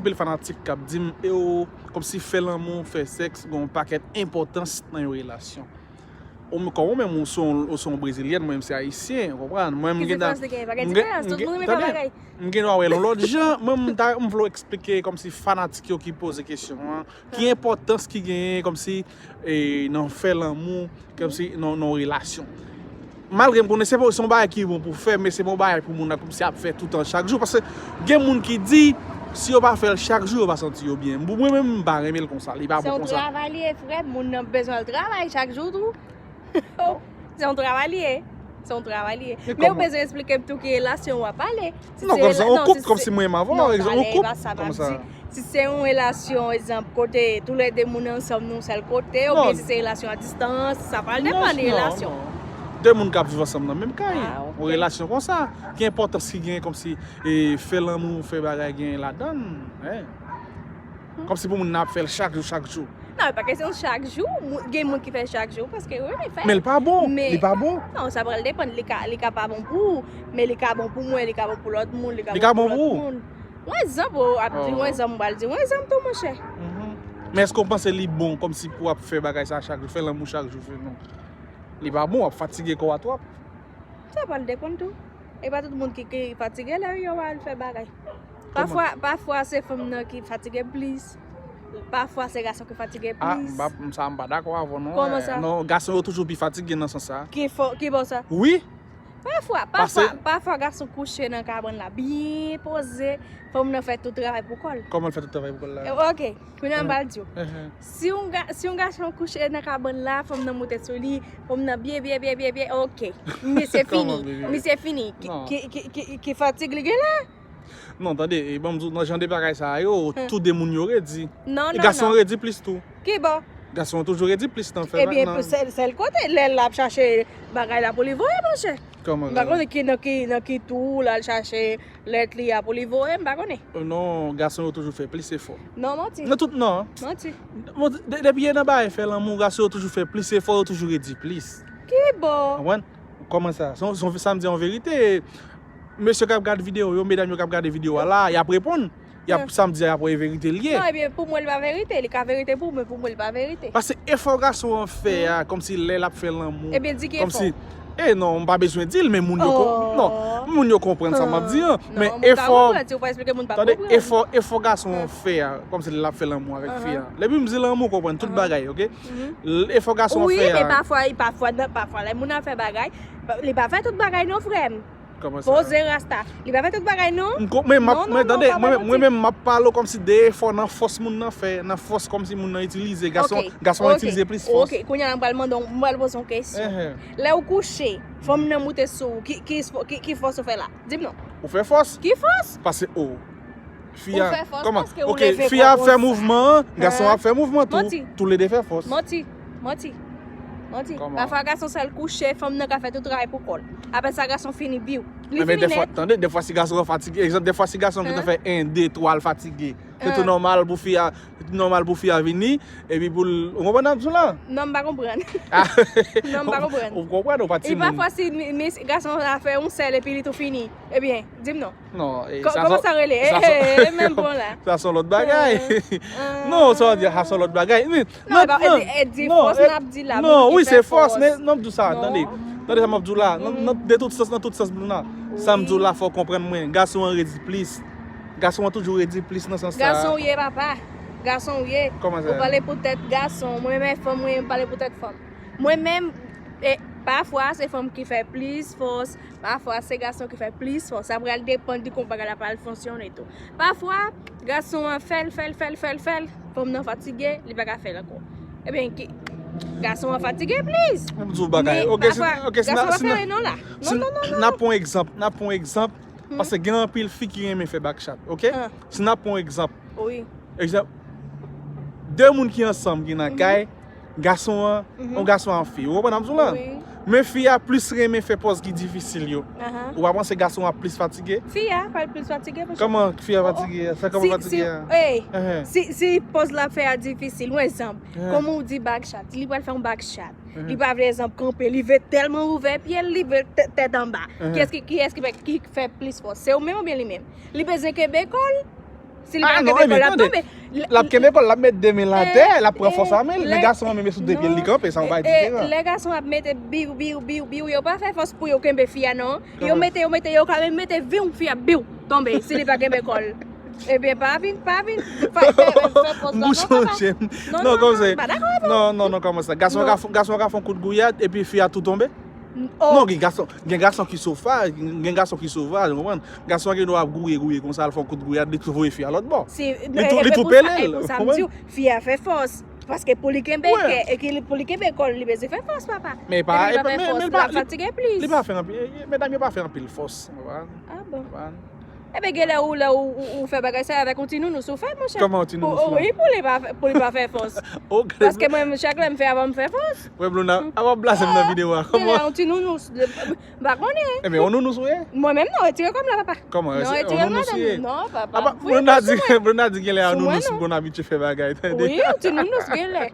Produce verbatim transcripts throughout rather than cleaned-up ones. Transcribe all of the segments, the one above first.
Anpil fanatik k ap di m, yo, kòmsi fè lanmou, fè sèks, gen yon pakèt enpòtans nan yon relasyon. Ou menm, kòm ou menm, ou se yon, ou se yon brezilyèn, mwen menm se ayisyen, ou konprann? Mwen menm, m gen dwa, m gen, m gen, tande, m gen dwa wè l yon lòt jan, mwen, m ta, m vle w eksplike kòmsi fanatik yo ki poze kesyon an, ki enpòtans ki genyen kòmsi, e, nan fè lanmou, kòmsi nan, nan relasyon. Malgre m konnen se pa, se yon bagay ki bon pou fè, men se pa yon bagay pou moun nan kòmsi ap fè toutan chak jou. Paske gen moun ki di, si yo pa fè l chak jou, yo pa santi yo byen. Mwen menm, m pa renmen l konsa, li pa bon konsa. Se yon travay li ye, frè m, moun nan bezwen al travay chak jou tou. Se yon travay li ye. Se yon travay li ye. Men ou bezwen eksplike m tou ki relasyon w ap pale. Non, kòmsa, yon koup, kòmsi mwen menm avè w, egzanp, yon koup, kòmsa. Si se yon relasyon, egzanp, kote toulède moun ansanm nan yon sèl kote, oubyen si se relasyon a distans, sa pral depann de relasyon. De moun k ap viv ansanm nan menm kay, yon relasyon konsa, ki enpòtans ki gen kòmsi, e, fè lanmou, fè bagay gen ladan l, en. Kòmsi pou moun nan ap fè l chak jou, chak jou. Non, e pa kesyon chak jou. Gen moun ki fè chak jou paske yo renmen fè. Men li pa bon. Li pa bon. Non, sa pral depann. Li ka, li ka pa bon pou ou, men li ka bon pou mwen, li ka bon pou lòt moun, li ka bon pou lòt moun. Yon egzanp, ou ap di yon egzanp, m pral di yon egzanp tou, monchè. Men èske w panse li bon kòmsi pou w ap fè bagay sa chak jou, fè lanmou chak jou, fè non? Li pa bon, w ap fatige kò a twòp. Sa pral depann tou. E pa tout moun ki, ki fatige lè yo al fè bagay. Pafwa, pafwa se fanm nan ki fatige plis. Pafwa se gason ki fatige plis. Ah, m pa, m, sa m pa dakò avè w non. Kòman sa? Non, gason yo toujou pi fatige nan sans sa. Ki fò, ki bò sa? Wi. Pafwa, pafwa, pafwa gason kouche nan kabann la, byen poze, fanm nan fè tout travay pou kò l. Kòman l fè tout travay pou kò l la? Eh, ok, kounye a m pral di w. Si yon ga-, si yon gason kouche nan kabann la, fanm nan moute sou li, fanm nan byen, byen, byen, byen, byen, ok. Misye fini, misye fini. Ki, ki, ki, ki, ki fatig li gen la? Non, tande, e, ban m di w, nan jan de bagay sa yo, tou de moun yo redi. Non, non, non. E gason redi plis tou. Ki bò? Gason toujou redi plis nan fè bagay. Ebyen, sèl, sèl kote, lè l ap chache bagay la pou li voye, monchè. Kòman sa? M pa konnen ki, nan ki, nan ki twou l al chache lèt li a pou li voye, m pa konnen. Non, gason yo toujou fè plis efò. Non, manti. Nan tout, non. Manti. Bon, de-, depi e nan bagay fè lanmou, gason yo toujou fè plis efò, yo toujou redi plis. Ki bò? Konprann? Kòman sa? Se yon, se yon, sa m di an verite. Mesye k ap gade videyo yo, medam yo k ap gade videyo a la, y ap reponn. Y ap, sa m di a, y ap wè verite l ye. Non, ebyen, pou mwen, li pa verite. Li ka verite pou ou, men pou mwen, li pa verite. Paske efò gason an fè a, kòmsi lè l ap fè lanmou. Ebyen, di ki efò? Kòmsi, e non, m pa bezwen di l, men moun yo kon-, non, moun yo konprann sa m ap di an. Men efò, tande, efò, efò gason an fè a, kòmsi lè l ap fè lanmou avèk fi a. Depi m di lanmou, konprann tout bagay, ok? L-, efò gason an fè a. Wi, men pafwa, pafwa, pafwa, lè moun nan fè bagay, li pa fè tout bagay non, frè m. Kòman sa? Poze rasta. Li pa fè tout bagay, non. M ko-, men m ap, men tande, mwen, mwen menm m ap pale w kòmsi de efò nan fòs moun nan fè, nan fòs kòmsi moun nan itilize. Gason, gason an itilize plis fòs. Ok, kounye a la, m pral mande w, m pral poze w kesyon. Lè w kouche, fanm nan moute sou ou, ki, ki, ki, ki fòs ou fè la? Di m non. Ou fè fòs. Ki fòs? Pase, o. Fi a, kòman? Ok, fi a ap fè mouvman an, gason an ap fè mouvman tou. Toulede fè fòs. Manti. Manti. Manti. Pafwa gason sèl kouche, fanm nan ka fè tout travay pou kò l. Apre sa, gason fini biw. Li fini nèt. Tande, defwa si gason an fatige, egzanp, defwa si gason an gentan fè en, de, twa, l fatige. Se tou nòmal pou fi a, se tou nòmal pou fi a vini, epi pou l, ou konprann sa m ap di w la? Non, m pa konprann. Non, m pa konprann. Ou konprann, ou pa timoun. E pafwa si mi-, mis-, gason an fè yon sèl epi li tou fini, ebyen, di m non. Non, e, sa kòman sa rele? E, e, e, menm bon la. Sa se yon lòt bagay. Non, sa w di a, sa se yon lòt bagay. Men, non, non, e, e, di fòs n ap di la, non, wi, se fòs, men, non, m di w sa, tande. Tande sa m ap di w la. Nan, nan, de tout sans, nan tout sans, Bruna. Sa m di w la, fò w konprann mwen. Gason an redi plis. Gason an toujou redi plis nan sans sa. Gason w ye, papa. Gason w ye. Kòman sa? Ou pale pou tèt gason. Mwen menm fanm, mwen menm pale pou tèt fanm. Mwen menm, e, pafwa, se fanm ki fè plis fòs. Pafwa, se gason ki fè plis fòs. Sa pral depann de kòman bagay la pral fonksyone tou. Pafwa, gason an fè l, fè l, fè l, fè l, fè l, fanm nan fatige, li pa ka fè l ankò. Ebyen, ki, gason an fatige plis. M di w bagay. Men pafwa, gason an fè non la. Non, non, non, non. N ap pran yon egzanp, n ap pran yon egzanp, paske gen anpil fi ki renmen fè back chat, ok? Si n ap pran yon egzanp, Egzanp, de moun ki ansanm ki nan kay, gason an, yon gason ak fi. Ou konprann sa m di w la? Men fi a plis renmen fè pòz ki difisil yo. Ou pa panse gason an ap plis fatige? Fi a pral plis fatige, monchè. Kòman fi a fatige? Sa kòman fatige a? Si, si pòz l ap fè a difisil, yon egzanp, kòman w di back chat, li pral fè yon back chat. Li pa vle, egzanp, kanpe, li vle tèlman ouvè pye l, li vle tèt anba. Kiyès ki, kiyès ki fè, ki fè plis fòs? Se ou menm oubyen li menm? Li bezwen kenbe kò l. Si li pa kenbe kò l, l ap tonbe. L ap kenbe kò l, l ap met de men l atè, l ap pran fòs a men l. Men gason an menm sou de pye l, li kanpe, sa yon bagay diferan. Lè gason ap mete biw, biw, biw, biw, yo pa fè fòs pou yo kenbe fi a, non. Yo mete, yo mete, yo ka menm mete viw, fi a biw, tonbe, si li pa kenbe kò l. Ebyen, pa vin, pa vin fè fòs la, non, papa. Non, non, non, pa dakò avè w. Non, non, non, kòman sa? Gason an ka fè yon kout gouyad, epi fi a tou tonbe? Non, gen gason, gen gason ki sovaj, gen gason ki sovaj, ou konprann? Gason an gen dwa ap gouye, gouye konsa, al fè yon kout gouyad, li tou voye fi a lòt bò. Li tou pele l, ou konprann? Fi a fè fòs. Paske pou li kenbe kè, e ki pou li kenbe kò l, li bezwen fè fòs, papa. Men pa, li pa fè fòs, l ap fatige plis. Li pa fè anpil, medam yo pa fè anpil fòs, ou konprann? Ah bon? Ebyen, gen lè ou, lè ou, ou, ou fè bagay sa avèk yon ti nounous, ou fè, monchè. Kòman yon ti nounous? Wi, pou li pa fè, pou li pa fè fòs. Paske mwen, chak lè m fè, avan m fè fòs. Wè, Bruna, avan w blase m nan videyo a, kòman? Gen lè yon ti nounous, m pa konnen. Ebyen, yon nounous ou ye? Mwen menm, non, retire kò m la, papa. Kòman? Non, retire kò m la, non, papa. Bruna di, Bruna di gen lè yon nounous, Bruna abitye fè bagay, tande. Wi, yon ti nounous, gen lè.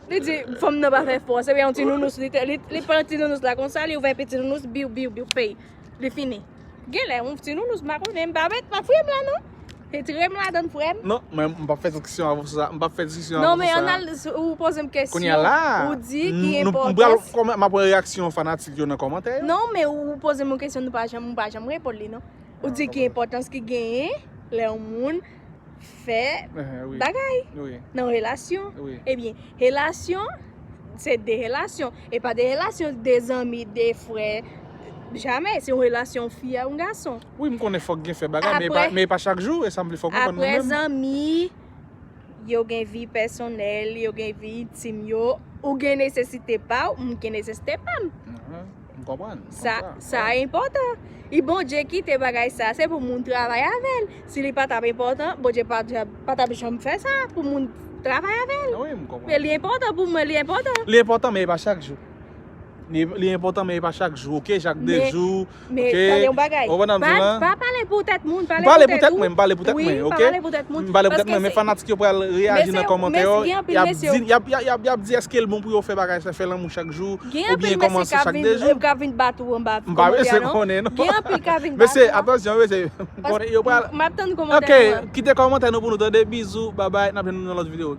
Li di, fanm nan pa fè fòs, ebyen, yon ti nounous, li, li, li pran ti nounous la konsa, li ouvè epi ti nounous, biw, biw, biw, pey. Li fini. Gen lè, yon ti nounous, m pa konnen, m pa met, pa fouye m la, non. Retire m ladan l, frè m. Non, mwen, m p ap fè diskisyon avè w sou sa. M p ap fè diskisyon avè w sou sa. Non, men ann al, ou poze m kesyon, ou di ki enpòtans. M pral, m ap wè reyaksyon fanatik yo nan kòmantè yo. Non, men ou poze m yon kesyon, nou pa janm, ou pa janm reponn li, non. Ou di ki enpòtans ki genyen lè yon moun fè bagay nan relasyon. Ebyen, relasyon, se de relasyon. E pa de relasyon, de zanmi, de frè. Jamè, se yon relasyon fi a yon gason. Wi, m konnen fòk gen fè bagay, men e pa, men e pa chak jou, e sa m vle fè w konprann mwen menm. Apre zanmi, yo gen vi pèsonèl, yo gen vi entim yo, ou gen nesesite pa w, m gen nesesite pa m. M konprann. Sa, sa enpòtan. E Bondye kite bagay sa, se pou moun travay avè l. Si li pa t ap enpòtan, Bondye pa t, pa t ap janm fè sa pou moun travay avè l. Men li enpòtan pou mwen, li enpòtan. Li enpòtan, men e pa chak jou. Li, li enpòtan, men e pa chak jou, oke? Chak de jou, oke? Men tande yon bagay. Ou konprann sa m di w la? Pa pale pou tèt moun, pale pou tèt ou. M pale pou tèt mwen, m pale pou tèt mwen, oke? Wi, pale pou tèt moun. M pale pou tèt mwen, men fanatik yo pral reyaji nan kòmantè yo. Y ap di, y ap, y ap, y ap, y ap di èske l bon pou yo fè bagay sa, fè lanmou chak jou, oubyen kòmanse chak de jou. Gen anpil mesye k ap vin, k ap vin bat ou anba kòmantè a, non? M pa bezwen konnen, non. Gen anpil k ap vin bat ou, non? Mesye, atansyon, mesye. M ap tann kòmantè yo. Oke, kite kòmantè nou pou nou tande. Bizou, babay, n ap jwenn nou nan lòt videyo.